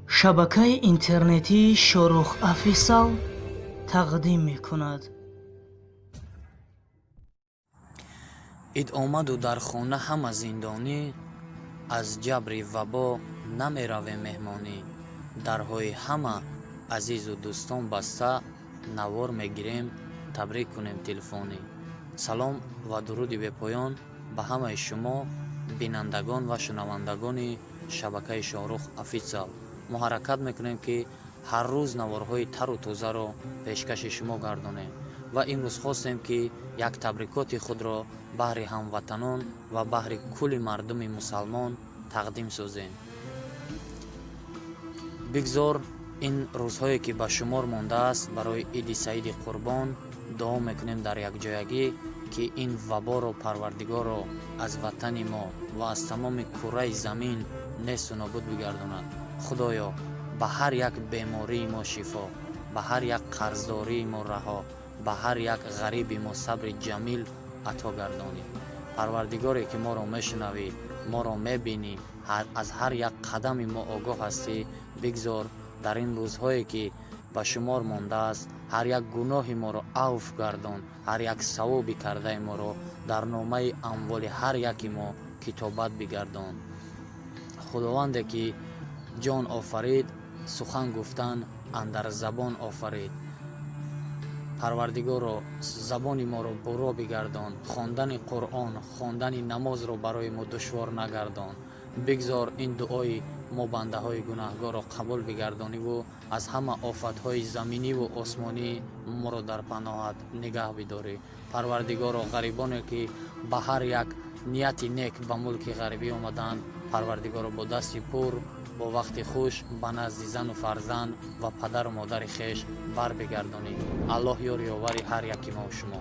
Шабакаи интернетии Шорух Офисал тақдим мекунад. Ид омаду дар хона ҳама зиндонӣ, аз ҷабри вабо намеравем меҳмонӣ. Дарҳои ҳама азизу дӯстон баста, навор мегирем, табрик кунем телефонӣ. Салом ва дуруди бепоён ба ҳамаи шумо бинандагон ва шунавандагони шабакаи Шоҳрух Офитсал. Мо ҳаракат мекунем, ки ҳар рӯз наворҳои тару тозаро пешкаши шумо гардонем ва имрӯз хостем, ки як табрикоти худро баҳри ҳамватанон ва баҳри кулли мардуми мусалмон тақдим созем. Бигзор ин рӯзҳое, ки ба шумор мондааст барои иди саиди Қурбон, дуо мекунем дар якҷоягӣ, ки ин ваборо Парвардигорро аз ватани мо ва аз тамоми курраи замин несту нобуд бигардонад. Худоё, ба ҳар як бемории мо шифо, ба ҳар як қарздории мо раҳо, ба ҳар як ғариби мо сабри ҷамил ато гардонӣ. Парвардигоре, ки моро мешунавӣ, моро мебинӣ, аз ҳар як қадами мо огоҳ ҳастӣ, бигзор дар ин рӯзҳое, ки ба шумор мондааст, ҳар як гуноҳи моро авф гардон, ҳар як савоби кардаи моро дар номаи амволи ҳар яки мо китобат бигардон. Худованде, ки ҷон офарид, сухан гуфтан андар забон офарид, Парвардигоро, забони моро бурро бигардон, хондани Қуръон, хондани намозро барои мо душвор нагардон. Бигзор ин дуои мо бандаҳои гунаҳгорро қабул бигардониву аз ҳама офатҳои заминиву осмонӣ моро дар паноҳат нигаҳ бидорӣ. Парвардигоро, ғарибоне, ки ба ҳар як нияти нек ба мулки ғарибӣ омаданд, Парвардигоро, бо дасти пур, бо вақти хуш ба назди зану фарзанд ва падару модари хеш барбигардонӣ. Аллоҳ ёр ёвари ҳар яки мову шумо.